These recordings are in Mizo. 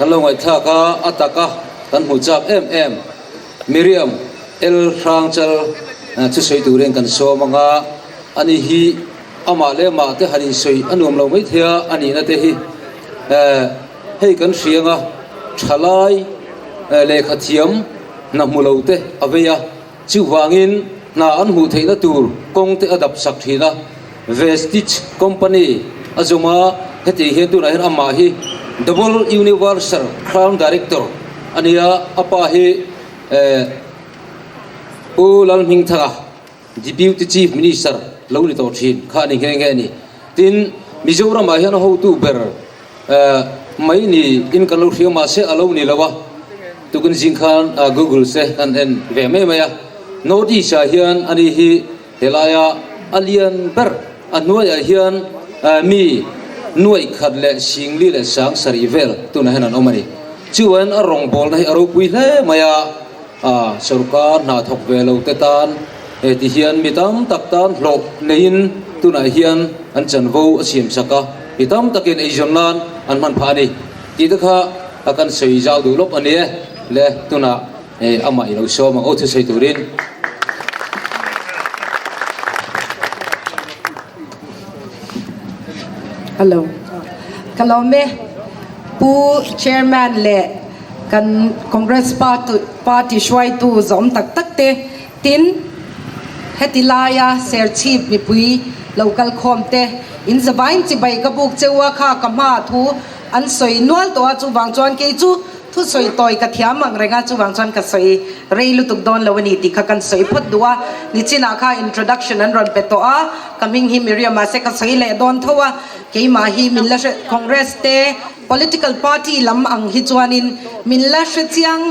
Kan lo ngaihthlak a, a taka kan hmuh chak em em Miriam El Hrangchal thusawi turin kan sawm ang a, ani hi amah leh amah te han insawi a nuam lo maithei a, a nihna te hi hei kan hria ang a, thalai lehkha thiam hna hmu lo te a vei a. Chuvangin hna an hmuh theihna tur kawng te a dap sak thin a, Vestige Company a zawm a, heti hian tunah hian amah hi Double Universal Crown Director a ni a, a pa hi Pu Lalhmingthanga, Deputy Chief Minister lo ni tawh thin kha a ni nghe nghe a ni. Tin, Mizoramah hian a hotu ber Mai ni in kan lo hria mahse a lo ni lo a, tukin zing khan Google te kan en ve mai mai a, North East ah hian ani hi helaia a lian ber, a hnuaiah hian mi nuaih khat leh singli leh sang sarih vel tunah hian an awm a ni. Chuan a rawngbawlna hi a ropui hle mai a, sorkar hna thawk ve lo te tan ti hian mi tam tak tan hlawh neiin tunah hian an chanvo a siam sak a. Mi tam takin eizawn nan an hman phah a ni tih te kha a kan sawi zau duh lawk a ni e. Le tunah amah i lo sawm ang aw thusawi turin. Hello. Ka lawm e. Pu Chairman leh kan Congress Party hruaitu zawm tak tak te Tin, heti laia Serchhip mipui lo kal khawm te, in zavain chibai ka buk cheu a kha ka hma thu an sawi nual tawh a, chuvang chuan kei chu thu sawi tawi ka thiam ang reng a, chuvang chuan ka sawi rei lutuk dawn lo a ni tih kha kan sawi phawt duh a, nichinah kha introduction an rawn pe tawh a, ka hming hi Miriam mahse ka sawi leh dawn tho a, keimah hi min la hre Congress te political party lam ang hi chuanin min la hre chiang.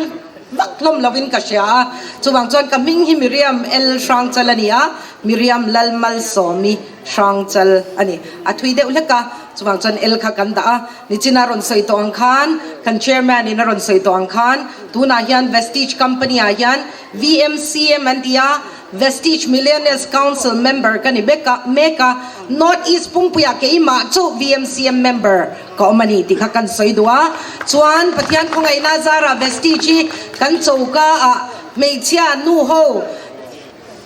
Vak hlawm lovin ka hria a, chuvang chuan ka hming hi Miriam L Hrangchal a ni a, Miriam Lalmalsawmi Hrangchal a ni. A thui deuh hlek a, chuvang chuan L kha kan dah a, nichina rawn sawi tawh ang khan, kan chairman in a rawn sawi tawh ang khan, tunah hian Vestige company ah hian VMCM an ti a, Vestige Millionaires Council member ka ni bek a, mek a, North East Pumpuiah keimah chu VMCM member Ka awm a ni tih kha kan sawi duh a, chuan Pathian khawngaihna zarah Vestige hi kan choka ah hmeichhia nu ho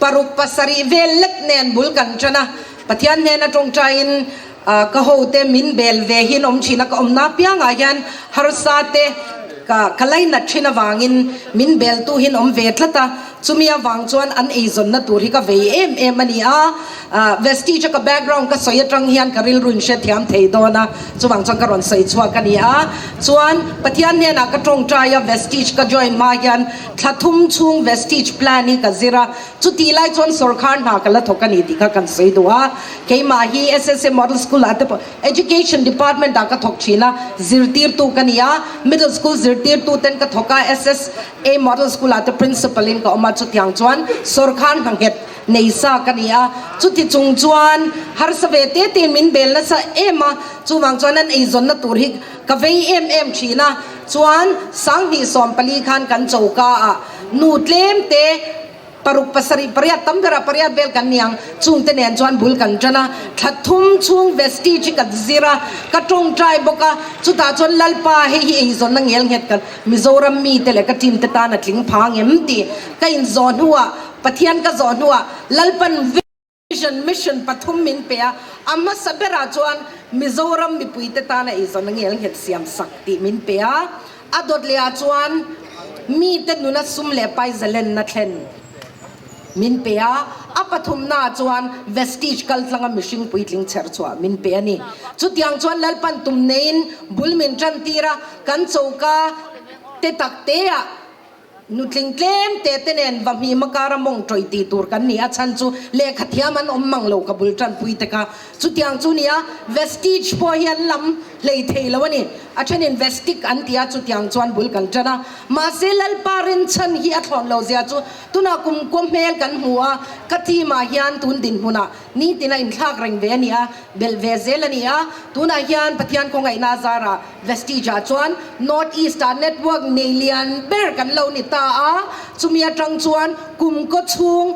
paruk pasarih vel lek nen bul kan tan a, Pathian hnena tawngtaiin ka ho te min bel ve hi an awm thin a, ka awmna apiangah hian harsa te ka ka lainat thin avangin min beltu hi an awm ve tlat a, chumi avang chuan an eizawnna tur hi ka vei em em a ni a. Vestige a ka background ka sawi atang hian ka rilru in hrethiam thei dawn a, chuvang chuan ka rawn sawi chhuak a ni a. Chuan Pathian hnenah ka tawngtai a, Vestige ka join hma hian thla thum chhung Vestige plan hi ka zir a, chutih lai chuan sawrkhar hna ka la thawk a ni tih kha kan sawi duh a. Keimah hi SSA Model School ah te pawh Education Department ah ka thawk thin a, zirtirtu ka ni a, Middle School zirtirtu ten ka thawk a, SSA Model School ah te Principal in ka awm a, chutiang chuan sawrkhar hna nghet Nei sa ka ni a, chuti chung chuan harsa ve te tein min bel nasa em a, chuvang chuan an eizawnna tur hi ka vei em em thin a, chuan 2014 khan kan choka ah nu tlem te paruk pasarih pariat tam berah pariat vel kan ni ang, chungte nen chuan bul kan tan a, thla thum chhung vestige hi ka zir a, ka tawngtai bawk a, chutah chuan Lalpa hei hi eizawnna ngel nghet kan Mizoram mite leh ka team te tan a tling phang em tih ka inzawh hnuah Pathian ka zawh hnuah Lalpan Vision Mission pathum min pe a, a hmasa berah chuan Mizoram mipuite tana eizawn a ngel nghet siam sak tih min pe a, a dawt lehah chuan mite nuna sum leh pai zalenna thlen min pe a, a pathumnaah chuan Vestige kaltlanga mihring puitling chher chhuah min pe a ni. Chutiang chuan Lalpan tum neiin bul min tantir a, kan choka te tak teah, Nutling tlem te te nen va hmih makara mawng tawih tih tur kan ni a chhan chu lehkha thiam an awm mang lo ka bul tanpui te kha chutiang chu nia vestige pawh hi an lam hlei thei lo a ni a thenin vestic an ti a chutiang chuan bul kan tan a mahse Lalpa rinchhan hi a thlawn lo zia chu tunah kumkua hmel kan hmu a ka team ah hian tun dinhmunah nitin a inthlak reng ve a ni a belh ve zel a ni a tunah hian Pathian khawngaihna zarah Vestige ah chuan North East ah network nei lian ber kan lo ni ta a, chumi atang chuan kum kaw chhung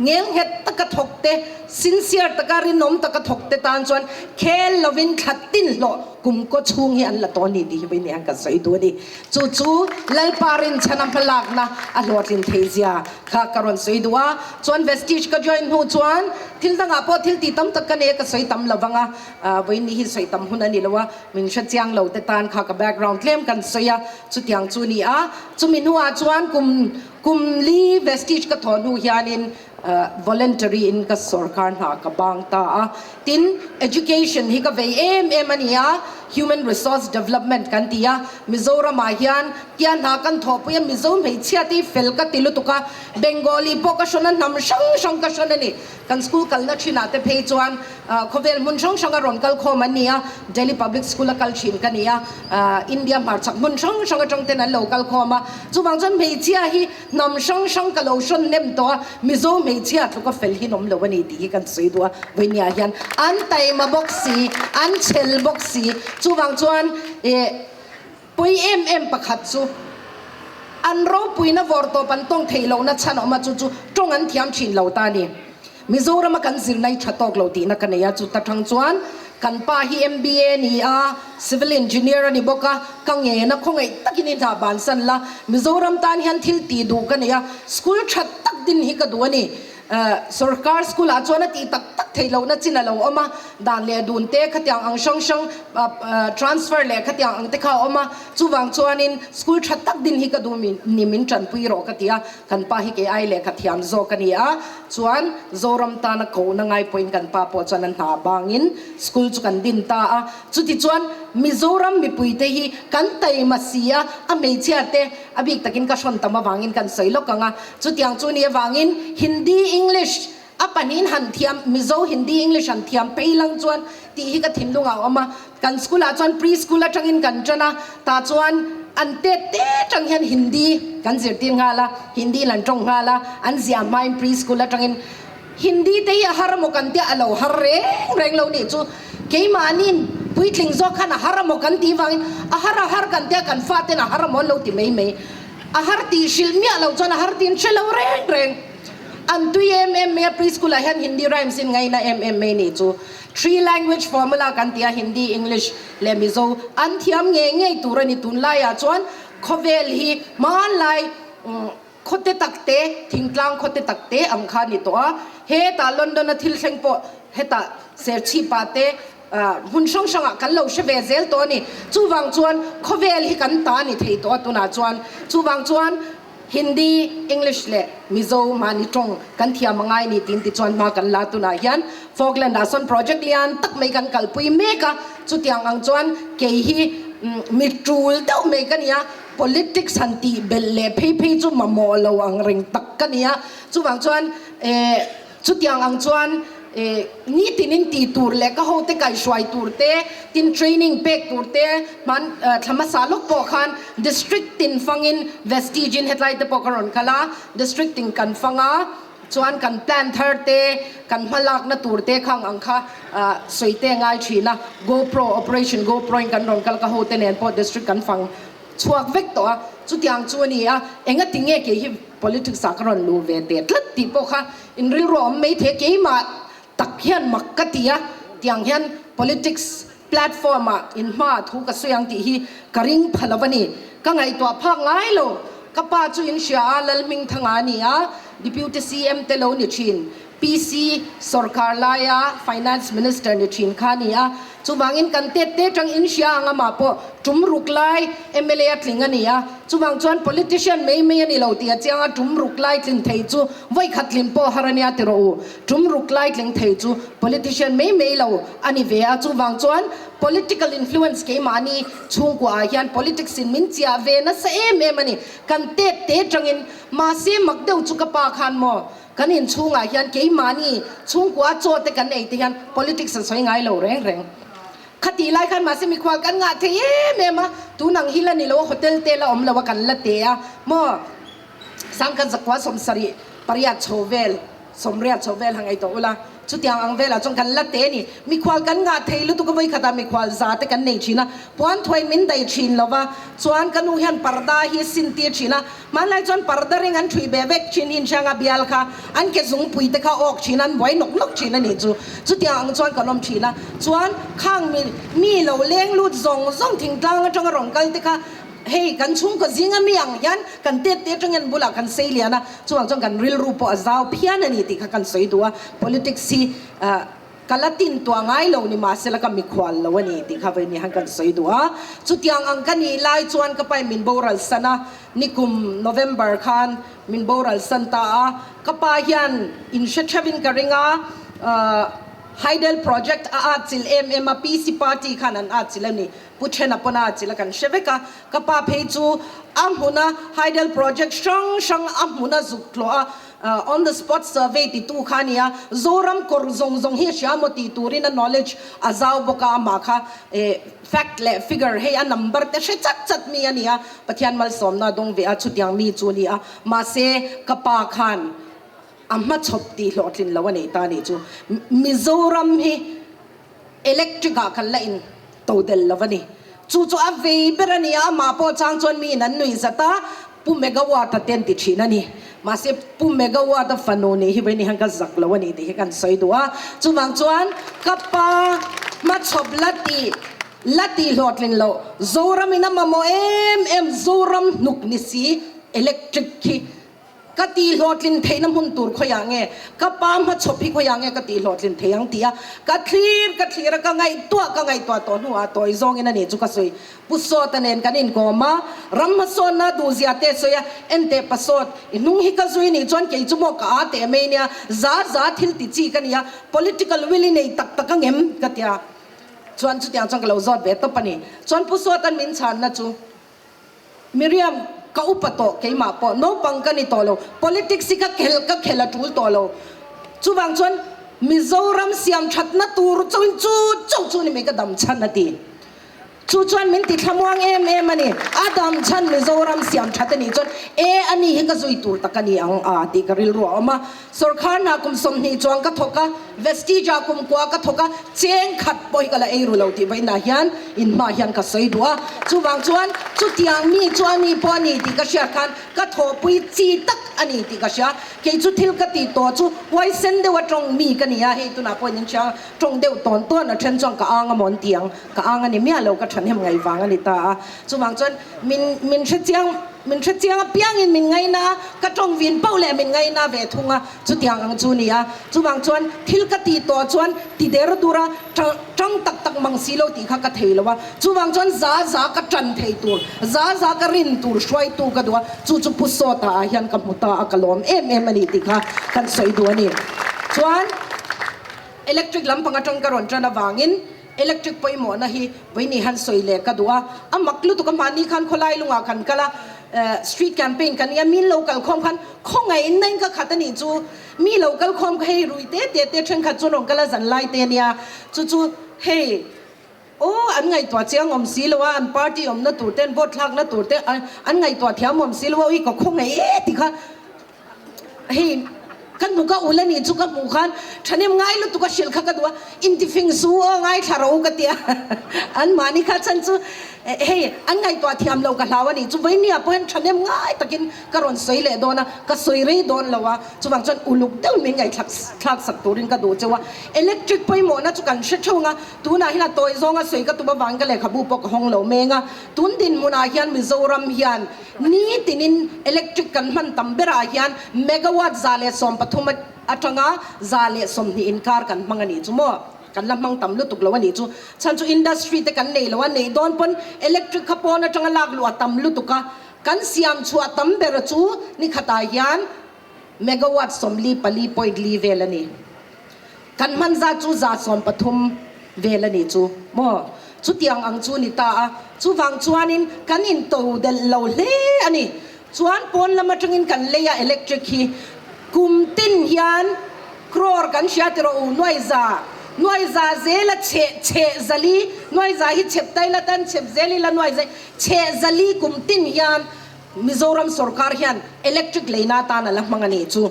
ngelnghet taka thawk te, sincere taka rinawm taka thawk te tan chuan khel lovin thla tin hlawh kum. kum kaw chhung hi an la tawh a ni tih hi vawiin hian kan sawi duh a ni. Chu chu Lalpa rinchhana hmalakna a hlawhtlin theihzia kha ka rawn sawi duh a. Chuan Vestige ka join hnu chuan thil dangah pawh thil tih tam tak ka nei a, ka sawi tam lo vang a, vawiin ni hi sawi tam hun a ni lo a, min hre chiang lo te tan kha ka background tlem kan sawi a, chutiang chu a ni a. Chumi hnuah chuan kum kum li Vestige ka thawh hnu hianin Voluntary in ka sorkar hna ka bang ta a, tin education hi ka vei em em a ni a, human resource development kan ti a, Mizoram ah hian tia hna kan thawhpui a, Mizo hmeichhia te hi fel ka ti lutuk a, Bengali pawh ka hrawn a, hnam hrang hrang ka hrawn a ni, kan school kalna thin ah te phei chuan khawvel hmun hrang hrang a rawn kal khawm an ni a, Delhi Public School a kal thin ka ni a, India hmarchhak hmun hrang hrang atang ten an lo kal khawm a, chuvang chuan hmeichhia hi Hnam hrang hrang ka lo hrawn hnem tawh a, Mizo hmeichhia tluka fel hi awm lo a ni tih hi kan sawi duh a, vawinia hian an taima bawk si, an chhel bawk si, chuvang chuan eh pawi em em pakhat chu an ropuina vawr tawp an tawng theih lohna chhan awm a, chu chu tawng an thiam thin lo ta a ni. Mizorama kan zirna hi tha tawk lo tihna ka nei a, chuta tang chuan kan pa hi MBA a ni a, Civil Engineer a ni bawk a, ka ngen a, khawngaih takin i hna bansan la, Mizoram tan hian thil tih duh ka nei a, school tha tak din hi ka duh a ni. Sorkar school ah chuan a tih tak tak theih lohna chin a lo awm a, dan leh dun te khatiang ang hrang hrang transfer leh khatiang ang te kha a awm a, chuvang chuanin school tha tak din hi ka duh ni min tanpui rawh ka ti a, Kan pa hi kei ai lehkha thiam zawk a ni a, chuan Zoram tana kohna ngai pawhin kan pa pawh chuan a hna bangin school chu kan din ta a. Chutichuan Mizoram mipuite hi kan taima si a, a hmeichhia te a bik takin ka hrawn tam avangin kan sawi lawk ang a. Chutiang chu ni avangin Hindi, English a pahnihin han thiam, Mizo, Hindi, English han thiam phei lang chuan tih hi ka thinlungah a awm a. Kan school ah chuan pre school atangin kan tan a, tah chuan an tet te tang hian Hindi kan zirtir nghal a, Hindi in an tawng nghal a, an ziah hmain pre school atangin Hindi te hi a har amaw kan tia a lo har reng reng lo nih chu keimahniin puitling zawk khan a har amaw kan tih vangin a har a har kan tia kan faten a har amaw an lo ti mai mai, a har tih hrilh miah loh chuan a har tih an hre lo reng reng. An tui em em mai a, pre school ah hian Hindi rhymes in ngaina em em mai nih chu. Three language formula kan ti a, Hindi, English leh Mizo an thiam ngei ngei tur a ni. Tunlaiah chuan khawvel hi hmanlai khawte tak te, thingtlang khawte tak te ang kha a ni tawh a. Hetah London a thil thleng pawh hetah Serchhipa te hmun hrang hrangah kan lo hre ve zel tawh a ni. Chuvang chuan khawvel hi kan ta a ni thei tawh a tunah chuan. Chuvang chuan. Hindi, English leh Mizo mahni tawng kan thiam a ngai ni tiin tichuan hma kan la tunah hian Falkland ah sawn project lian tak mai kan kalpui mek a, chutiang ang chuan kei hi mi tul deuh mai ka ni a, politics han tih belh leh phei phei chu mamawh lo ang reng tak ka ni a, chuvang chuan eh. Chutiang ang chuan nitinin tih tur leh ka hote kaihhruai tur te, tin training pek tur te hman thla hmasa lawk pawh khan district tin fangin Vestige in hetlai te pawh ka rawn kal a, district tin kan fang a, chuan kan plan thar te, kan hmalakna tur te khang ang kha sawi te a ngai thin a, GoPro, Operation GoPro in kan rawn kal ka hote nen pawh district kan fang chhuak vek tawh a, chutiang chu a ni a, engati nge kei hi Politics ah ka rawn luh ve teh tlat tih pawh kha in rilru a awm mai thei a, keimah tak hian mak ka ti a, tiang hian politics platform ah in hma ah thu ka sawi ang tih hi ka ring pha lo a ni, ka ngaihtuah phak ngai lo, ka pa chu in hria a, Lalhmingthanga a ni a, Deputy CM te lo ni thin. PC sorkar laia Finance Minister ni thin kha a ni a, chuvangin kan tet te tang in hria ang amah pawh tum ruk lai mla a tling a ni a, chuvang chuan politician mai mai a ni lo tih a chiang a, tum ruk lai tlin thei chu vawi khat tlin pawh har a nia ti rawh u, tum ruk lai tling thei chu politician mai mai lo a ni ve a, chuvang chuan political influence keimahni chhungkua ah hian politics in min chiah ve nasa em em a ni, kan tet te tangin mahse mak deuh chu ka pa khan maw Kan inchhungah hian keimahni chhungkua chaw te kan ei te hian politics an sawi ngai lo reng reng. Khatih lai khan mahse mikhual kan ngah thei em em a, tun ang hi la ni lo a, hotel te la awm lo a kan la te a maw, Sangkhat zakua 78 chho vel, 80 chho vel ha ngaihtuah ula. Chutiang ang velah chuan kan la te a ni. Mikhual kan ngah thei lutuk a, vawikhatah mikhual za te kan nei thin a, puan thuai min daih thin lo va, chuan ka nu hian parda hi sin tir thin a, hmanlai chuan parda ring an thui ve vek thin hi inhriang a, bial kha an ke zungpui te kha awk thin a, an buai nawk nawk thin a nih chu. Chutiang ang chuan kan awm thin a, chuan khang mi mi lo leng lut zawng zawng thingtlang atanga rawn kal te kha hei kan chhungkaw zinga mi ang hian kan tet te atangin an bulah kan sei lian a, chuvang chuan kan rilru pawh a zau phian a ni tih kha kan sawi duh a, politics hi ah. Ka la tin tuah ngai lo ni mahsela ka mikhual lo a ni tih kha vawiin hian kan sawi duh a. Chutiang ang ka nih lai chuan ka pain min boral san a, nikum November khan min boral san ta a. Ka pa hian in hre theuhin ka ring a, Hydel project a atchilh em em a, PC party khan an atchilh a ni. Pu Thena pawn a atchilh a kan hre vek a. Ka pa phei chu a hmuna Hydel project hrang hrang a hmuna zuk tlawh a, On the spot survey titu kha a nia, Zoram kawr zawng zawng hi a hria maw tih turin a knowledge a zau bawk a, amah kha fact leh figure hei a number te hre chat chat mi a nia, Pathian malsawmna a dawng ve a, chutiang mi chu a ni a, mahse ka pa khan a hmachhawp tih hlawhtlin lo a nei ta a nih chu. Mizoram hi Electric ah kan la in to del lo a ni. Chu chu a vei ber a ni a, amah pawh chang chuan mi in an nuih zat a, Pu Megawatt a te an ti thin a ni. Mahse Pu Megawatt a fanu nih hi vawiin hian ka zak lo a ni tih hi kan sawi duh a. Chuvang chuan ka pa hmachhawp la tih la tih hlawhtlin loh Zoram in a mamawh em em Zoram hnuk ni si electric hi Ka tihhlawhtlin theihna hmun tur khawiah nge? Ka pa hmachhawp hi khawiah nge ka tihhlawhtlin thei ang tih a ka thlir ka thlir a, ka ngaihtuah ka ngaihtuah tawh hnuah tawi zawngin a nih chu ka sawi. Pu Sawta nen kan inkawm a, ram hmasawnna duhzia te a sawi a, Enteh Pa Sawt, i hnung hi ka zui nih chuan kei chu maw ka aa teh mai nia, za za thil ti chi ka ni a, political will i nei tak tak angem? ka ti a, chuan chutiang chuan ka lo zawt ve tawp a ni. Chuan Pu Sawta'n min chhanna chu. Miriam, Ka upa tawh, keimah pawh naupang ka ni tawh lo, politics hi ka khel ka khel a tul tawh lo. Chuvang chuan Mizoram siam thatna tur chauhin chu chauh chu ni mai ka dam chhan a ti. Chu chuan min ti thlamuang em em a ni. A dam chhan Mizoram siam that a nih chuan e a ni hi ka zui tur tak a ni ang a tih ka rilru a awm a. Sawrkhar hna kum 20 chuang ka thawk a, Vestige ah kum kua ka thawk a, cheng khat pawh hi ka la ei ru lo tih vawiinah hian in hmaah hian ka sawi duh a. Chuvang chuan chutiang mi chu a ni pawh a ni tih ka hriat khan ka thawhpui chi tak a ni tih ka hria. Kei chu thil ka tih tawh chu huaisen deuha tawng mi ka ni a, hei tunah pawhin in hria tawng deuh tawn tawn a then chuan ka ang amaw an ti ang, ka ang a ni miah lo ka thahnem ngaih vang a ni ta a. Chuvang chuan min min hrechiang. Min hre chiang apiangin min ngaina a, ka tawng vin poh leh min ngaina ve thung a, chutiang ang chu ni a. Chuvang chuan thil ka tih tawh chuan ti der dur a, tang tak tak mang si lo tih kha ka thei lo a. Chuvang chuan za za ka tan thei tur, za za ka rin tur hruaitu ka duh a, chu chu Pu Sawta ah hian ka hmu ta a, ka lawm em em a ni tih kha kan sawi duh a ni. Chuan electric lampang atang ka rawn tan avangin, Electric pawimawhna hi vawiin han sawi leh ka duh a, a mak lutuk a hmanni khan khawlai lungah kan kal a, street campaign kan nia min lo kal khawm khan khawngaih nain ka khat a nih chu, mi lo kal khawm kha hei rui te te te thenkhat chu an rawn kal a zan lai te ania, chu chu hei aw an ngaihtuah chiang awm si lo a, an party awmna tur te an vote thlakna tur te an ngaihtuah thiam awm si lo a, ui ka khawngaih e ti kha. Hei ka hnuk a ul a nih chu ka hmuh khan thahnem ngai lutuk a hrilh kha ka duh a, intifing su aw ngaithla ro ka ti a, an mahni kha chhan chu hei an ngaihtuah thiam lo ka hlau a nih chu vawinia pawh hian thahnem ngai takin ka rawn sawi leh dawn a, ka sawi rei dawn lo a, chuvang chuan uluk deuh min ngaihthlak thlak sak turin ka duh cheu a, electric pawimawhna chu kan hre theuh ang a, tunah hian a tawi zawnga sawi ka tum avangin ka lehkhabu pawh ka hawng lo meng a, tun dinhmunah hian Mizoram hian Nitinin electric kan hman tam berah hian megawatt 113 atanga 120 inkar kan hmang a nih chu maw? Kan la hmang tam lutuk lo a nih chu. Chhan chu industry te kan nei lo a, neih dawn pawn electric kha pawn atanga lak luh a tam lutuk a, kan siam chhuah tam ber chu nikhatah hian megawatt 44 point li vel a ni. Kan hman zat chu 130 vel a nih chu maw? Chutiang ang chu ni ta a, chuvang chuanin kan into delh lo hle a ni. Chuan pawn lam atangin kan lei a electric hi kum tin hian crore kan hria ti rawh u, nuaiza, nuaiza zela chheh chheh zali, nuaiza hi chhep ta ila tan chhep zel ila nuaiza hi chheh zali kum tin hian Mizoram sorkar hian electric leina atan a la hmang a nih chu.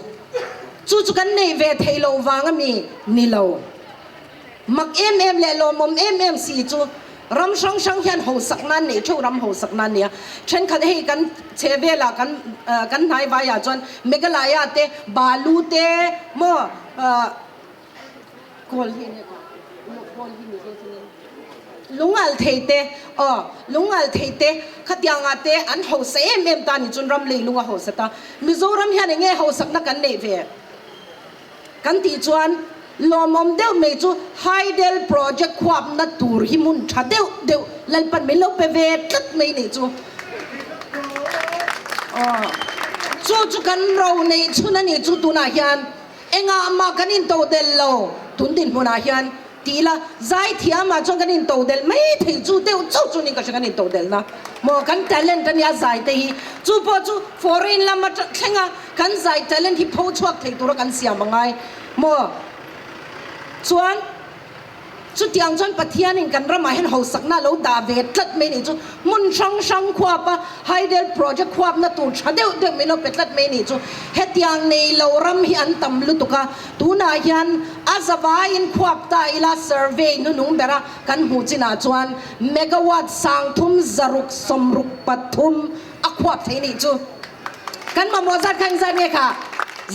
Chu chu kan neih ve theih loh vang a mi? Ni lo. Mak em em leh lawmawm em em si chu ram hrang hrang hian hausak nan neih theuh ram hausak nan nia. Thenkhat hei kan chhe velah kan kan hnai vaiah chuan Meghalaya te balu te maw kawl hi enge kawl hi ni lungal thei te aw lungal thei te khatiangah te an hausa em em ta ni chuan ram leilung a hausa ta. Mizoram hian enge hausakna kan neih ve? Kan tih chuan lawmawm deuh mai chu Hydel project khuapna tur hi hmun tha deuh deuh Lalpan min lo pe ve tlat mai nih chu. Aw chu chu kan ro neih chhun a nih chu tunah hian engah mah kan intodelh lo tun dinhmunah hian. Ti ila, zaithiamah chuan kan intodelh mai thei chu deuh chauh chu ni ka hria kan intodelhna maw kan talent a nia zai te hi chu pawh chu foreign lam atang thlenga kan zai talent hi pho chhuak thei tura kan siam a ngai maw chuan chutiang chuan Pathianin kan ramah hian hausakna a lo dah ve tlat mai nih chu hmun hrang hrang khuapa hydel project khuapna tur tha deuh deuh min lo pe tlat mai nih chu hetiang nei lo ram hi an tam lutuk a. Tunah hian a zavaiin khuap ta ila survey hnunung bera kan hmuh chinah chuan megawatt 30 663 a khuap thei nih chu. Kan mamawh zat kha engzat nge kha?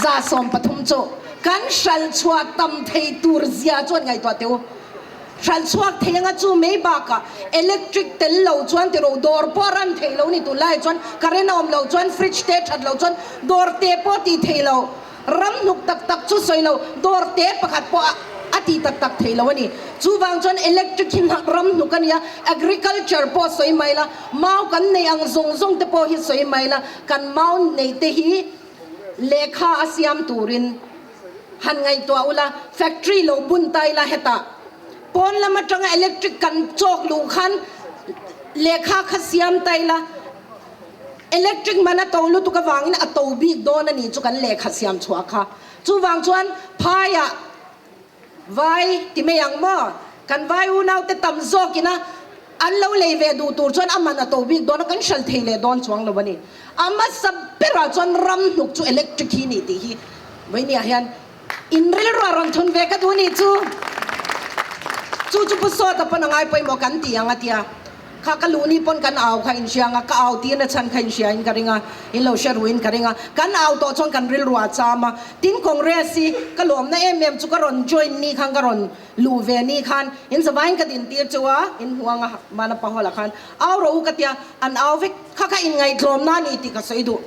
130 chu. Kan hralh chhuah tam thei tur zia chuan ngaihtuah teh u. Hralh chhuak thei anga chu mai bakah electric tel lo chuan tiraw dawr pawh a ran thei lo ni tunlaiah chuan current a awm loh chuan fridge te that loh chuan dawr te pawh tih thei lo. Ram hnuk tak tak chu sawi lo, dawr te pakhat pawh a ti tak tak thei lo a ni. Chuvang chuan electric hi hnak ram hnuk a nia, agriculture pawh sawi mai la, mau kan neih ang zawng zawng te pawh hi sawi mai la, kan mau neih te hi lehkha a siam turin han ngaihtuah ula, factory lo bun ta ila hetah pawn lam atanga electric kan chawk luh khan lehkha kha siam ta ila, Electric man a to lutuk avangin a to bik dawn a nih chu kan lehkha siam chhuah kha. Chuvang chuan phaiah vai ti mai ang maw? Kan vai unaute tam zawkin a an lo lei ve duh tur chuan a man a to bik dawn a, kan hral thei leh dawn chuang lo a ni. A hmasa berah chuan ram hnuk chu electric hi nih tih hi vawinia hian in rilru a rawn thun ve ka duh nih chu. Chu chu Pu Sawta pawn a ngai pawimawh kan ti ang a tia. Kha ka luh ni pawn kan au kha in hria ang a, ka au tirna chhan kha in hria in ka ring a, in lo hre ruin ka ring a, kan au tawh chuan kan rilru a cham a, tin Congress hi ka lawmna em em chu ka rawn join ni khan ka rawn luh ve ni khan in zavaiin ka din tir chu a, in hmu ang a Vanapa Hall ah khan au rawh u ka tia, an au vek, kha kha inngaihtlawmna a ni tih ka sawi duh.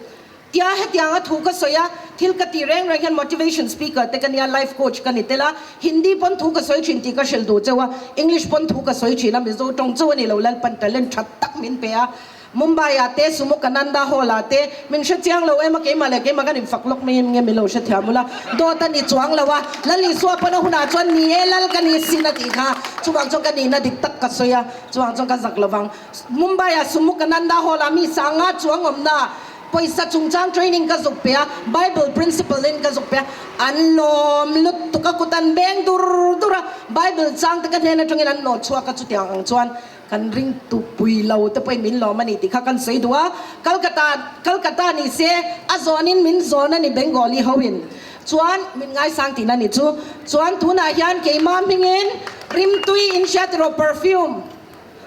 Tia hetianga thu ka sawi a, thil ka ti reng reng hian motivation speaker te ka nia, life coach ka ni tel a, Hindi pawn thu ka sawi thin tih ka hrilh duh cheu a, English pawn thu ka sawi thin a, Mizo tawng chauh a ni lo, Lalpan talent tha tak min pe a, Mumbai ah te, Sumukananda Hall ah te, min hre chiang lo em a, keimah leh keimah kan infak lawk mai em nge min lo hre thiam ula, dawt a ni chuang lo a, Lal Isua pawn a hunah chuan ni e Lal ka ni sin a tih kha, chuvang chuan ka nihna dik tak ka sawi a, chuvang chuan ka zak lovang. Mumbai ah Sumukananda Hall ah mi sanga chuang awmna ah Pawisa chungchang training ka zuk pe a, Bible principle in ka zuk pe a, an lawm lutuk a, kut an beng dur dur a, Bible chang te ka hnen atangin an nawt chhuak a, chutiang ang chuan kan ring tupui lo te pawhin min lawm a ni tih kha kan sawi duh a, Calcutta Calcutta ni se a zawnin min zawn a ni Bengali ho in chuan min ngaisang tihna ni chu, chuan tunah hian keimah hmingin rimtui in hria tiraw perfume.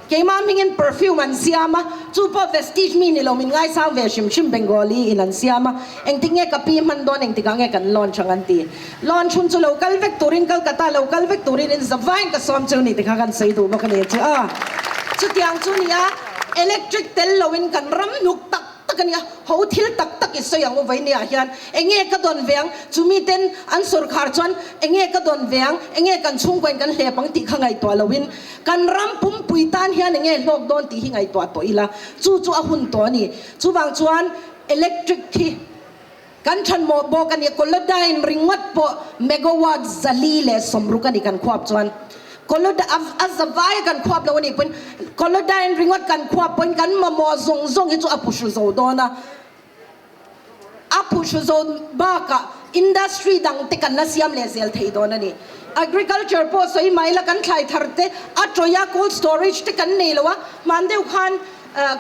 Keimah hmingin perfume an siam a, chu pawh Vestige mi ni lo min ngaisang ve hrim hrim Bengali in an siam a, engtik nge ka pi hman dawn engtikah nge kan launch ang an ti. Launch hun chu lo kal vek turin Kolkata lo kal vek turin in zavaiin ka sawm cheu ni tikha kan sawi duh bawk a ni chu a. Chutiang chu nia electric tel loin kan ram hnuk tak tak a nia, ho thil tak tak i sawi ang u vawinia hian enge ka dawn ve ang, chumi ten an sawrkhar chuan enge ka dawn ve ang, enge kan chhungkaw in kan hlep ang tih kha ngaihtuah loin Kan ram pumpui tan hian enge hlawk dawn tih hi ngaihtuah tawh ila, chu chu a hun tawh a ni. Chuvang chuan electric hi kan thanmawh bawk a ni. Kolodyne ringawt pawh megawatt 460 a ni kan khuap chuan. Kolodyne a zavai a kan khuap lo a nih pawhin Kolodyne ringawt kan khuap pawhin kan mamawh zawng zawng hi chu a phuhru zo dawn a. A phuhru zawn bakah industry dang te kan la siam leh zel thei dawn a ni. Agriculture pawh sawi mai la kan thlai thar te a tawih a, cold storage te kan nei lo a, hman deuh khan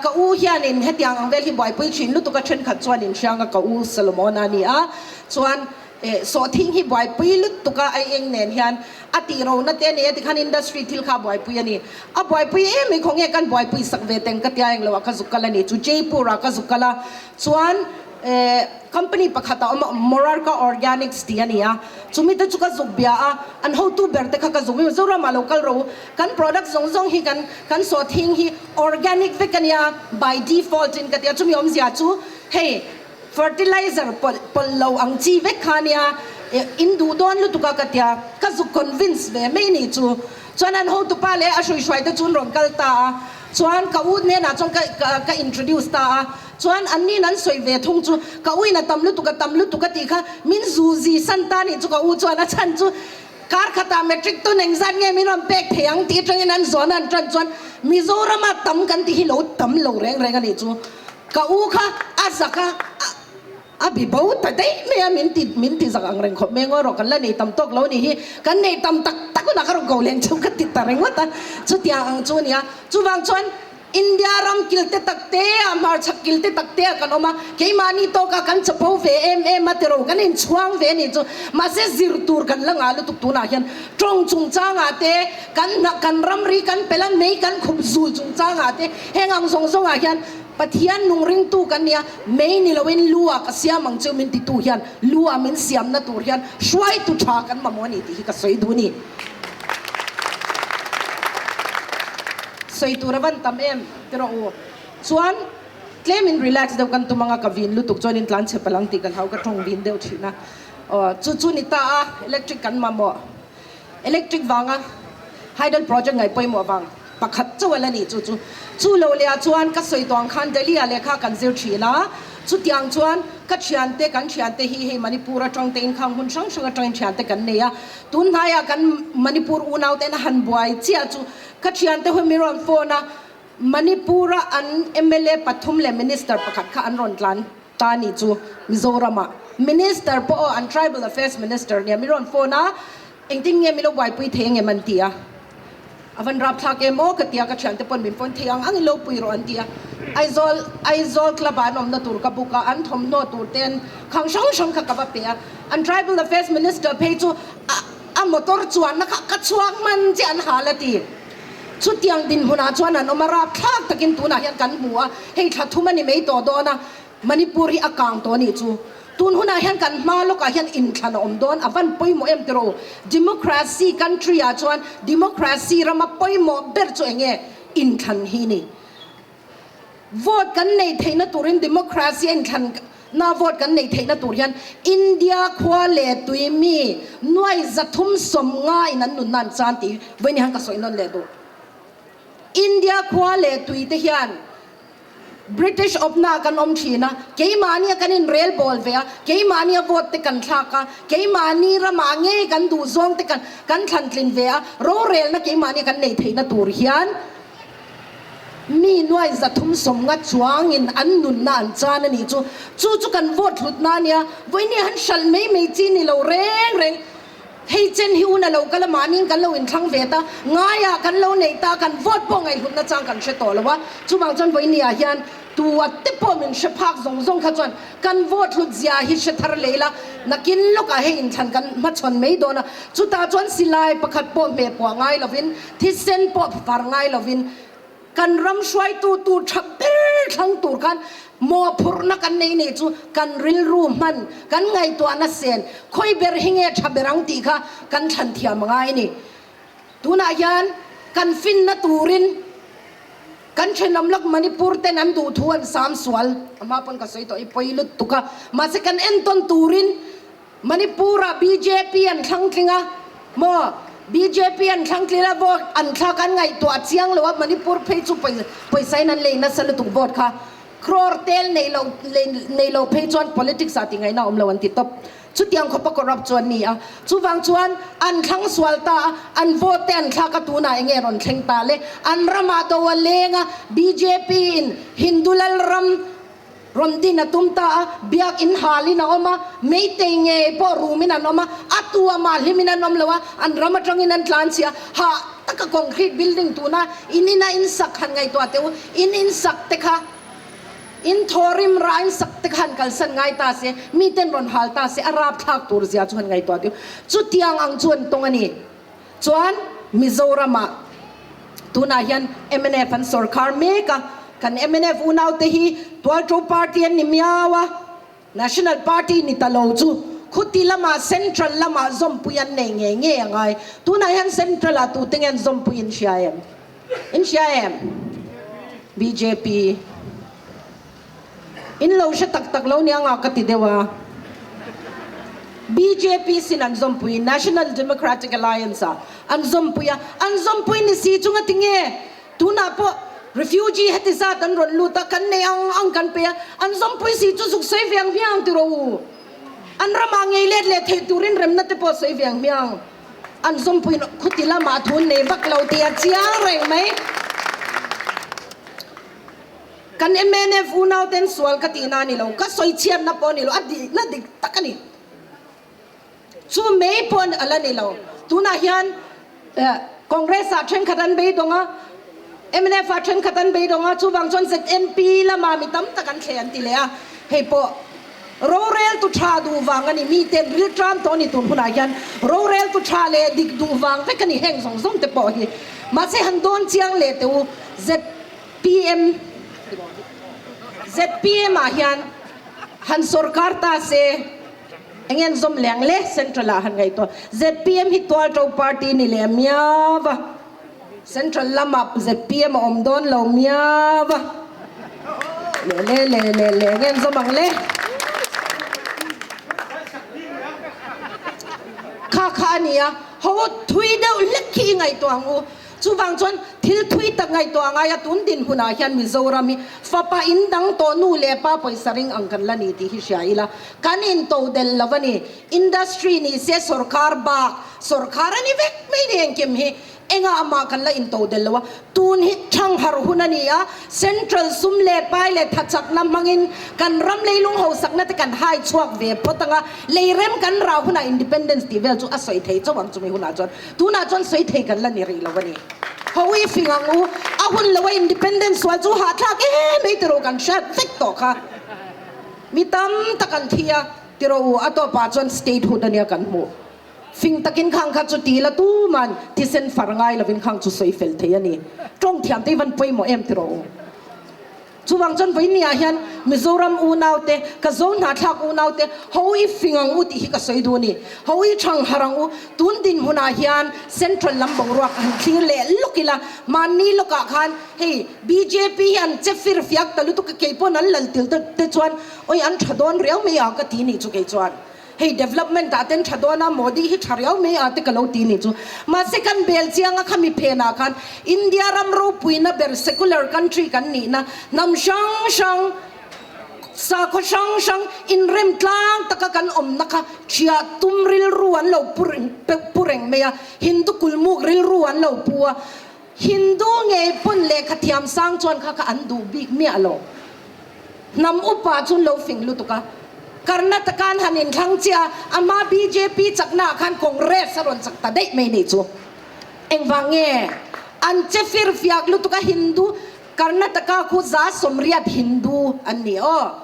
ka u hianin hetiang ang vel hi buaipui thin lutuk a thenkhat chuan inhriang a ka u Solomon a ni a, chuan. Eh sawhthing hi buaipui lutuk a aieng nen hian a tih rona te a nei a tikhan industry thil kha a buaipui a ni. A buaipui em mai khawnge kan buaipui sak ve teng ka tia englo ah ka zuk kal a ni chu Jaipur ah ka zuk kal a chuan eh company pakhat a awm a Morarka Organics tih a ni a chumi te chu ka zuk bia a an hotu ber te kha ka zuk Mizoram ah lo kal rawh u kan product zawng zawng hi kan kan sawhthing hi organic vek a nia by default in ka tia chumi awmzia chu hei Fertilizer pawlh pawlh lo ang chi vek kha nia in duh dawn lutuk a ka tia, ka zuk convince ve mai ni chu. Chuan an hotupa leh a hruihruai te chu an rawn kal ta a, chuan ka u hnenah chuan ka ka introduce ta a, chuan an nin an sawi ve thung chu ka u in a tam lutuk a tam lutuk a tih kha min zu zi san ta nih chu ka u chuan a chhan chu kar khatah metric ton engzat nge min rawn pek thei ang tih atangin an zawn a an tan chuan Mizorama tam kan tih hi lo tam lo reng reng a nih chu. Ka u kha a zak a, a bi bo ta daih mai a, min ti min ti zak ang reng khawp mai ngawi rawh kan la nei tam tawk lo a nih hi, kan nei tam tak tak hunah ka rawn ko leng chu ka ti ta ringawt a, chutiang ang chu a ni a, chuvang chuan India ram kil te tak te ah hmarchhak kil te tak te ah kan awm a, keimahni tawkah kan chapo ve em em a tiraw kan inchhuang ve a nih chu, mahse zir tur kan la ngah lutuk tunah hian tawng chungchangah te kan hna kan ramri kan pel a mei kan khup zul chungchangah te Heng ang zawng zawngah hian Pathian nung ringtu kan nia, mei ni loin lu ah ka siam ang cheu min titu hian lu ah min siamna tur hian hruaitu tha kan mamawh a ni tih hi ka sawi duh a ni. Sawi tur a van tam em ti rawh u. Chuan tlemin relax deuh kan tum anga ka vin lutuk chuan in tlan chhe palh ang tih ka hlau ka tawng vin deuh thin a. Aw chu chu ni ta a electric kan mamawh. Electric vanga hydel project ngaih pawimawh vang. Pakhat chauh a la nih chu chu. Chu lo leh ah chuan ka sawi tawh ang khan Delhi ah lehkha kan zir thin a, chutiang chuan ka thiante kan thiante hi hei Manipur atang te in khang hmun hrang hrang atangin thiante kan nei a, tun hnaiah kan Manipur unau ten a han buai chiah chu ka thiante ho min rawn phone a, Manipur a an mla pathum leh minister pakhat kha an rawn tlan ta nih chu Mizoram ah minister pawh aw an tribal affairs minister nia min rawn phone a, engtin nge min lo buaipui thei angem an ti a. A van rapthlak em aw ka ti a, ka thiante pawn min phone thei ang ang i lo pui rawh an ti a. Aizawl Aizawl club ah an awmna tur ka book a, an thawmhnaw tur te an khang hrang hrang kha ka va pe a. An Tribal Affairs Minister phei chu a a motor chuanna kha ka chhuak hman chiah an hal a ti. Chutiang dinhmunah chuan an awm a, rapthlak takin tunah hian kan hmu a, hei thla thum a ni mai tawh dawn a. Manipur hi a kang tawh a nih chu. Tun hunah hian kan hma lawkah hian inthlan a awm dawn, a van pawimawh em tiraw? Democracy country ah chuan democracy rama pawimawh ber chu eng nge? Inthlan hi ni. Vote kan neih theihna turin democracy a inthlan na vote kan neih theihna tur hian India khua leh tui mi nuai 350 in an nunna an chan tih hi vawiin hian ka sawi nawn leh duh. India khua leh tui te hian British awpna kan awm thin a, keimahnia kan inrel bawl ve a, keimahnia vote te kan thlak a, keimahni ramah ngei kan duh zawng te kan kan thlan tlin ve a, rorelna keimahnia kan nei theihna tur hian mi nuai 350 chuangin an nunna an chan a nih chu. Chu chu kan vote hlutna a nia, vawinia han hralh mai mai chi ni lo reng reng. Hei chen hi un a lo kal a, mahniin kan lo inthlang ve ta, ngaiah kan lo neih ta, kan vote pawh ngaihhlutna chang kan hre tawh lo a, chuvang chuan vawinia hian tua te pawh min hre phak zawng zawng kha chuan kan vote hlut zia hi hre thar leh ila, nakin lawkah hei inthlan kan hmachhawn mai dawn a, chutah chuan silai pakhat pawh hmeh puah ngai lovin, thisen pawh far ngai lovin, Kan ram hruaitu tur tha ber thlang tur khan mawhphurhna kan nei nih chu kan rilru hman, kan ngaihtuahna sen khawi ber hi nge tha ber ang tih kha kan thlan thiam a ngai a ni. Tunah hian kan finna turin kan thenawm lawk Manipur ten an duh thu an sam sual, a hma pawn ka sawi tawh i pawi lutuk a, mahse kan entawn turin Manipur ah bjp an thlang tling a maw? Bjp an thlang tling a vote an thlak an ngaihtuah chiang lo a Manipur phei chu pawisa in an lei nasa lutuk vote kha crore tel nei lo nei lo phei chuan politics ah tih ngaihna awm lo an ti tawp. Chutiang khawpa corrupt chu an ni a chuvang chuan an thlang sual ta a an vote te an thlak a tunah enge rawn thleng ta le an ramah do a leng a bjp in Hindu lal ram Rawn din a tum ta a, biak in halin a awm a, meitei ngei pawh rumin an awm a, a tu a mah hlimin an awm lo a, an ram atangin an tlan chhia, hah taka concrete building tuna in ina in sak han ngaihtuah teh u, in in sak te kha. In thawrim rah in sak te kha han kalsan ngai ta se, miten rawn hal ta se, a rapthlak tur zia chu han ngaihtuah deuh. Chutiang ang chu an tawng a ni. Chuan Mizoramah tunah hian mnf an sawrkhar mek a, kan mnf unaute hi Tualṭo party an ni miau a, National party ni ta lo chu khuti lamah Central lamah zawmpui an nei ngei ngei a ngai. Tunah hian Central ah tute nge an zawmpui in hria em? In hria em? Bjp. In lo hre tak tak lo nia nga ka ti deuh a. Bjp sin an zawmpui, National Democratic Alliance ah an zawmpui a, an zawmpui ni si chunga tinge Tunah pawh refugee heti zat an rawn lut a, kan nei ang ang kan pe a, an zawmpui si chu zuk sawi ve ang hmiang ti rawh u. An ramah ngei let leh theih turin remna te pawh sawi ve ang hmiang. An zawmpuiin khuti lamah thu an nei vak lo tih a chiang reng mai. Kan mnf unauten sual ka tihna a ni lo, ka sawi chhiatna pawh a ni lo, a dikna dik tak a ni. Chu mai pawh a la ni lo. Tunah hian Congress ah thenkhat an beidawng a, mnf ah thenkhat an beidawng a, chuvang chuan ZNP lama mi tam tak an thleh an ti leh a. Hei pawh roreltu tha duh vang a ni, miten rilṭam tawh a ni tun hunah hian roreltu tha leh dik duh vang vek a ni heng zawng zawng te pawh hi. Mahse han dawn chiang leh teh u, ZPM ZPM ah hian han sawrkar ta se, Eng en zawm leng le Central ah han ngaihtuah. Zpm hi tualṭo party ni leh miau va. Central lamah zpm a awm dawn lo miau va. Le le le le le eng en zawm ang le. Kha kha a nia, ho thui deuh hlek khi i ngaihtuah ang u. Chuvang chuan thil thui tak ngaihtuah a ngai a, tun dinhmunah hian Mizoram hi fapa in dang tawh nu leh pa pawisa ring ang kan la ni tih hi hria ila, kan into del lo a ni. Industry ni se sawrkar bak sawrkar a ni vek mai ni engkim hi engah mah kan la into del lo a, tun hi thangharh hun a ni a, central sum leh pai leh thachakna hmangin kan ram leilung hausakna te kan hai chhuak ve phawt ang a, leirem kan rah hunah independence tih vel chu a sawi thei chauh ang chumi hunah chuan. Tunah chuan sawi thei kan la ni rih lo a ni. Ho i fing ang u, a hun lo a independence sual chu hahthlak em mai tiraw kan hriat vek tawh kha. Mi tam tak an thi a tiraw u, a tawpah chuan statehood ania kan hmuh. Fing takin khang kha chu ti la tuman thisen far ngai lovin khang chu sawi fel thei a ni. Tawng thiam te hi van pawimawh em tiraw u. Chuvang chuan vawinia hian Mizoram unaute, ka zo hnahthlak unaute, ho i fing ang u tih hi ka sawi duh a ni. Ho i thang harh ang u. Tun dinhmunah hian Central lam boruak han thlir leh lawk ila, mahni lawkah khan hei bjp hi an che fir fiak ta lutuk a, kei pawn an lal til te chuan awi an tha dawn riau mai a ka ti nih chu kei chuan. Hei development ah ten tha dawn a, Modi hi tha riau mai a te ka lo ti nih chu. Mahse kan bel chiang a khami phen ah khan India ram ropuina ber secular country kan nihna hnam hrang hrang, sakhaw hrang hrang inrem tlang taka kan awmna kha thiah tum rilru an lo pu pu reng mai a, Hindu kulmuk rilru an lo pu a, Hindu ngei pawn lehkha thiam sang chuan kha kha an duh bik miah lo. Hnam upa chu an lo fing lutuk a, Karnataka an han inthlang chiah a, a hma bjp chaknaah khan Congress a rawn chak ta daih mai nih chu. Engvang nge? An che fir fiak lutuk a, Hindu, Karnataka khu 180 Hindu an ni aw.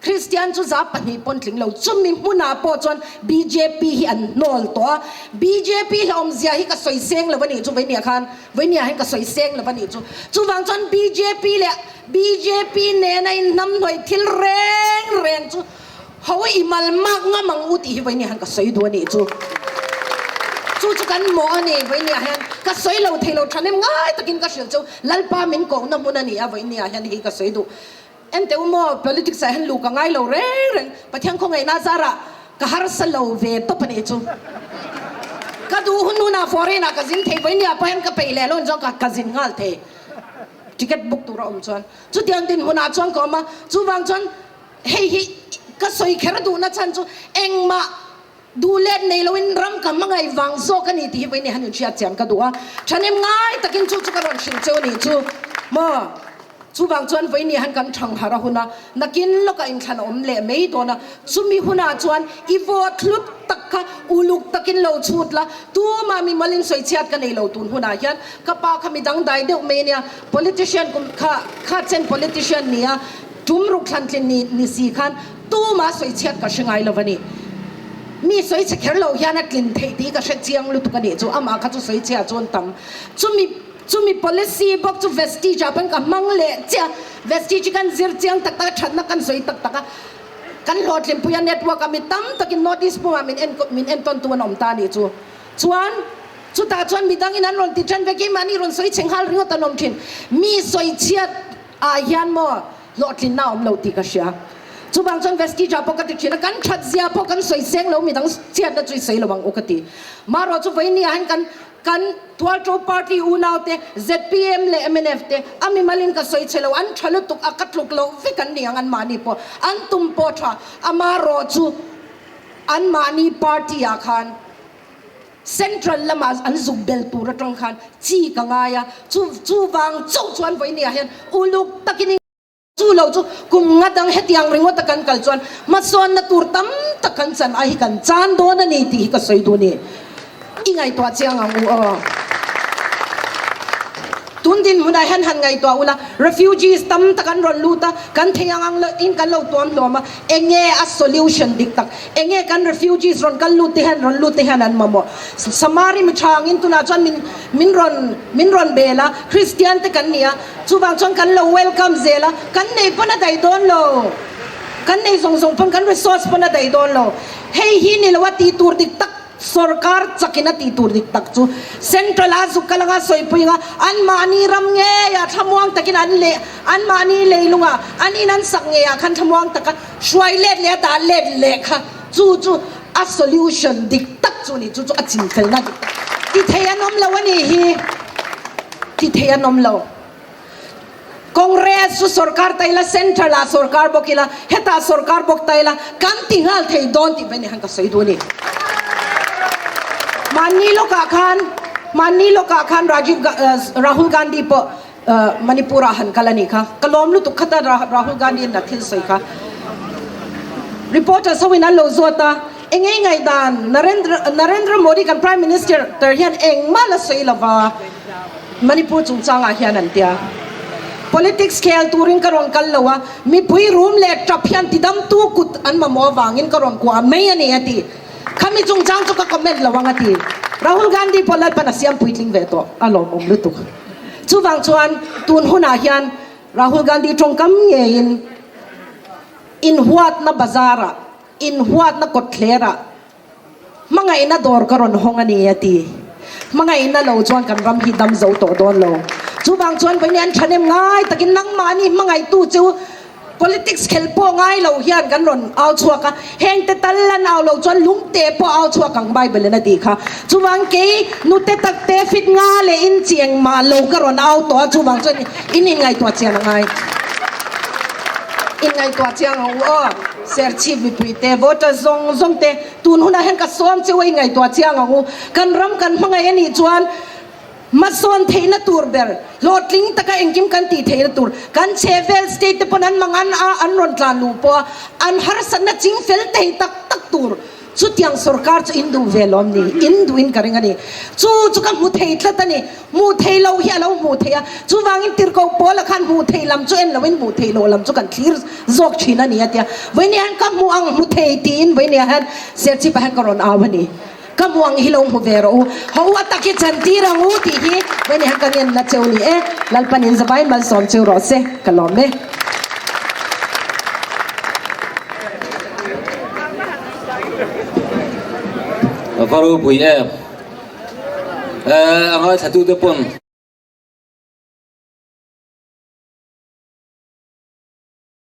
Kristian chu 200 pawn tling lo. Chumi hmunah pawh chuan bjp hi an hnawl tawh a, bjp hlauhawmzia hi ka sawi seng lo a nih chu vawinia khan, vawinia hian ka sawi seng lo a nih chu. Chuvang chuan bjp leh Bjp nena inhnamhnawih thil reng reng chu ho i mal mak ngam ang u tih hi vawinia hian ka sawi duh a nih chu. Chu chu kan mawh a ni vawinia hian ka sawi lo thei lo thahnem ngai takin ka hrilh chu Lalpa min kohna hmun a ni a vawinia hian hei ka sawi duh. Enteh u maw politics ah hian luh ka ngai lo reng reng Pathian khawngaihna zarah ka harsa lo ve tawp a nih chu. Ka duh hun hunah foreign ah ka zin thei vawinia pawh hian ka peih leh lo chuan ka zin nghal thei. Ticket book tur a awm chuan chutiang dinhmunah chuan ka awm a, chuvang chuan hei hi ka sawi kher duhna chhan chu engmah duh let nei loin ram ka hmangaih vang zawk a ni tih hi vawiin han inhriat chian ka duh a, thahnem ngai takin chu chu ka rawn hrilh cheu a nih chu maw. Chuvang chuan vawiin han kan thang harh a hun a, nakin lawkah inthlan a awm leh mai dawn a, chumi hunah chuan i vote hlut tak kha uluk takin lo chhut la, tumah mimal in sawi chhiat ka nei lo tun hunah hian ka pa kha mi dangdai deuh mai ania, politician kum kha kha chen politician nia. Tum ruk thlan tlin ni ni si khan tuma sawi chhiat ka hre ngai lo a ni. Mi sawi chhe kher lo hian a tlin theih tih ka hre chiang lutuk a nih chu amah kha chu sawi chhia chuan tam. Chumi chumi policy bawk chu Vestige ah pawn ka hmang leh chiah a, Vestige hi kan zir chiang tak tak a, thatna kan sawi tak tak a, kan hlawhtlinpui a network ah mi tam takin North East pumah min en min entawntu an awm ta a nih chu. Chuan chutah chuan midangin an rawn ti ṭan vek i mahni rawn sawi chhe nghal ringawt an awm ṭhin. Mi sawi chhiat ah hian maw hlawhtlinna a awm lo tih ka hria. Chuvang chuan Vestige ah pawh ka ti ṭhin a, kan ṭhat zia pawh kan sawi seng lo midang chhiatna chu i sawi lo ang u ka ti. Marawh chu vawiin ah hian kan kan Tualṭo party unau te zpm leh mnf te a mimalin ka sawi chhe lo, an ṭha lutuk a ka tluk loh vek an ni ang anmahni pawh an tum pawh ṭha a marawh chu anmahni party ah khan Central lama an zuk bel tur atang khan chi ka ngai a, chu chuvang chauh chuan vawinia hian uluk takin i chu lo chu kum nga dang hetiang ringawta kan kal chuan hmasawnna tur tam tak kan chan ai hi kan chan dawn a ni tih hi ka sawi duh a ni. I ngaihtuah chiang ang u aw. Tun dinhmunah hian han ngaihtuah ula, refugees tam tak an rawn lut a, kan thei ang ang in kan lo tuam hlawm a, enge a solution dik tak? Enge kan refugees rawn kal lut te hian rawn lut te hian an mamawh? Samari mi tha angin tunah chuan min min rawn min rawn bel a, Christian te kan ni a, chuvang chuan kan lo welcome zel a, kan nei pawn a daih dawn lo, kan nei zawng zawng pawn kan resource pawn a daih dawn lo, hei hi ni lo a tih tur dik tak. Sorkar chakin a tih tur dik tak chu Central a zuk kal anga sawipui anga anmahni ram ngeia thlamuang takin an leh anmahni leilunga an in an sak ngeiah khan thlamuang taka hruai let leh a dah let leh kha chu chu a solution dik tak chu ni chu chu a chinfelna dik tak ti thei an awm lo a nih hi ti thei an awm lo. Congress chu sorkar ta ila, Central ah sorkar bawk ila, hetah sorkar bawk ta ila, kan ti nghal thei dawn tih vei ni han ka sawi duh a ni. Mahni lawkah khan, mahni lawkah khan Rajiv Rahul Gandhi pawh Manipur ah han kal a nih kha. Ka lawm lutuk khat a Rahul Gandhi in a thil sawi kha. Reporters ho in an lo zawt a, eng ei ngaihdan Narendra Narendra Modi kan Prime Minister hian engmah la sawi lova. Manipur chungchangah hian an tia. Politics khel turin ka rawn kal lo a, mipui rum leh tap hian tidamtu kut an mamawh avangin ka rawn kuah mai a ni a ti. Khami chungchang chu ka comment lo ang a ti. Rahul Gandhi pawh Lalpan a siam puitling ve tawh a lawmawm lutuk. Chuvang chuan tun hunah hian Rahul Gandhi tawngkam ngeiin inhuatna bazarah, inhuatna kawtthlerah, Hmangaihna dawr ka rawn hawng a ni, a ti. Hmangaihna lo chuan kan ram hi dam zo tawh dawn lo. Chuvang chuan vawiin an thahnem ngai takin nangmahni hmangaihtu chu politics khelh pawh ngai lo hian kan rawn au chhuak a, hengte tal lan au lo chuan lungte pawh au chhuak ang Bible in a tih kha. Chuvang kei nute takte fit nga leh in chi engmah lo ka rawn au tawh a, chuvang chuan in inngaihtuah chian a ngai. Inngaihtuah chiang ang u aw. Serchhip mipuite, voter zawng zawng te tun hunah hian ka sawm cheu a i ngaihtuah chiang ang u. Kan ram kan hmangaih a nih chuan hmasawn theihna tur ber, hlawhtling taka engkim kan tih theihna tur, kan chhehvel state te pawn an mang an a an rawn tlan luh pawh a, an harsatna ching fel thei tak tak tur Chutiang sorkar chu in duh ve lawm ni? In duhin ka ring a ni. Chu chu ka hmu thei tlat a ni. Hmuh thei loh hi a lo hmuh theih a. Chuvangin tirhkoh Paula khan hmuh theih lam chu en loin hmuh theih loh lam chu kan thlir zawk thin a ni a ti a. Vawinia hian ka hmuh ang hmu thei tiin vawinia hian Serchhip ah hian ka rawn au a ni. Ka hmuh ang hi lo hmu ve rawh u. Ho a tak hi chantir ang u tih hi vawinia hian ka ngenna cheu ni e. Lalpan in zavai malsawm cheu rawh se. Ka lawm e. Va ropui em. A ngaithlatute pawn.